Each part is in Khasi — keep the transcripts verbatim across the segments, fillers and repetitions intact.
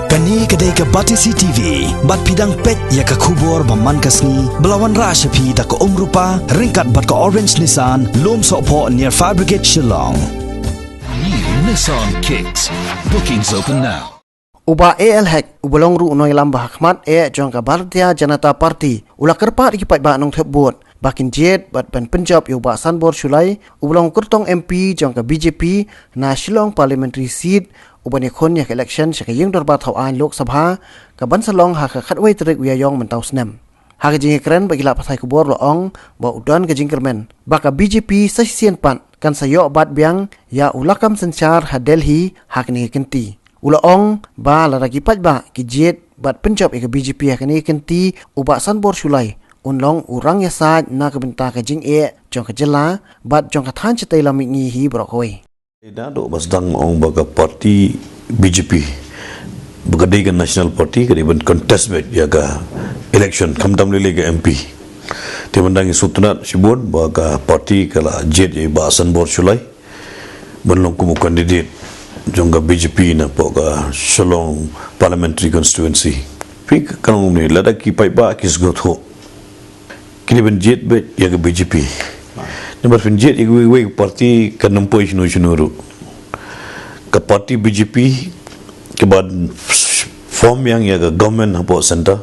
Kane ka dei ka Batesi T V, bad phi dang peit ïa ka khubor ba man ka sngi, ba la wanrah sha phi da ka Umrupa, ryngkat bad ka Orange Nissan, Lumsohphoh near Fire Brigade Shillong. New Nissan Kicks. Bookings open now. U Bah A L Hek, uba long ruh u nongïalam ba hakhmat eh jong ka Bharatiya Janata Party, u la kyrpad ïa ki paidbah nongthep vote ba kin jied bad ban pynjop ïa u Bah Sanbor Shullai, uba long u kyrtong M P jong ka B J P na Shillong Parliamentary Seat, uban ïakhun ïa ka election sha ka ïingdorbar thawaiñ Lok Sabha, kaban sa long ha ka khatwei tarik u Ïaïong mynta u snem. Ha ka jingïakren bad ki lad pathai khubor, u la ong ba u don ka jingkyrmen ba ka B J P sa shisien pat kan sa ïoh bat biang ïa u lakam synshar ha Delhi ha kane ka kynti. U la ong ba lada ki paidbah ki jied bad pynjop ïa ka B J P ha kane ka kynti, u Bah Sanbor Shullai un long u rangïasaid na ka bynta ka jingeh jong ka jylla bad jong ka thaiñ shatei lam mihngi hi baroh kawei. Naduh ba sdang ong ba ka party B J P, ba ka dei ka national party, ka dei ban contest beit ïa ka election, khamtam lei lei ka M P. Te mynta ngi sngewtynnat shibun ba ka party ka la jied ïa i Bah Sanbor Shullai ban long kum u candidate jong ka B J P napoh ka Shillong Parliamentary Constituency. Phi ka long ne, lada ki paidbah ki sngewthuh, ki dei ban jied beit ïa ka B J P. Namar phin jied ïa kiwei kiwei ki party, kan ym poi shano shano ruh. Ka party B J P ka ban form ïa, ïa ka government hapoh centre.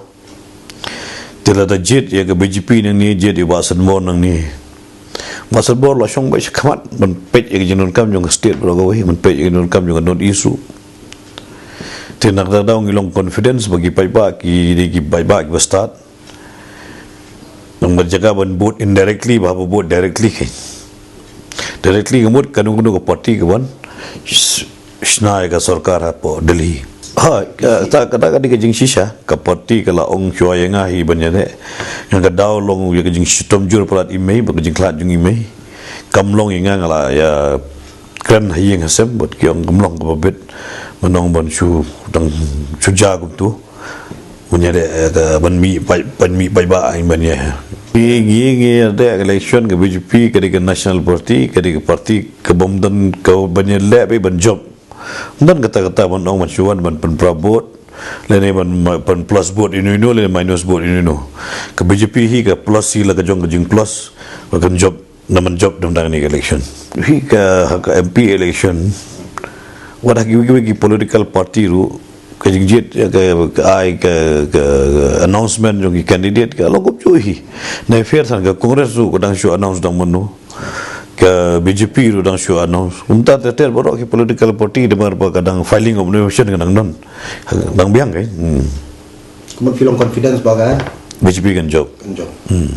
Te lada jied ïa ka B J P nangne, jied ïa i Bah Sanbor nangne, Bah Sanbor la shong beit shakhmat ban peit ïa ka jingdonkam jong ka state baroh kawei, ban peit ïa ka jingdonkam jong ka North East ruh. Te na kata ka daw ngi long confidence ba ki paidbah ki dei ki paidbah kiba stad. Namar jaka ban vote indirectly bad ban vote directly, ka directly ka mut kano kano ka party ka ban sh-, shna ïa ka sorkar hapoh Delhi. Ha, kata, kata ka dei ka jingshisha, ka party ka la ong shuwa ïa nga hi ban ïaleh. Nga ka daw long ïa ka jingshitom jur palat i mei bad ka jingkhlad jong i mei. Kam long ïa nga, nga la ïakren ha ïing ha sem bad ki ong kam long kaba bit. Mynta ban shu dang shu jia kumtu. Ban ïaleh, eh, ka ban mih paid, ban mih paidbah, ban ïa. Ngi, ngi, ngi ïaleh election, ka B J P ka dei ka national party, ka dei ka party kabym don ka ban ïaleh beit ban jop. Ym don kata kata ban ong ban shu wan ban pynpra vote, lane ban ma-, ban plus vote ino ino, lane minus vote ino ino. Ka B J P hi ka plus hi la ka jong ka jingplus, ba kan jop, na ban jop dang dang ïa kane ka election. Hi ka, ha ka M P election, wat ha kiwei kiwei ki political party ruh, ka jingjied, ka, ka ai ka, ka announcement jong ki candidate ka long kumjuh hi. Nangta phi ïoh tang ka Congress ruh ka dang shu announce dang mynno. Ka B J P ruh dang shu announce. Kumta ter ter baroh ki political party, namar ba ka dang filing of nomination ka dang don, dang biang ka. Hmm. Ka mut phi long confidence ba ka B J P kan jop. Kan jop. Hmm.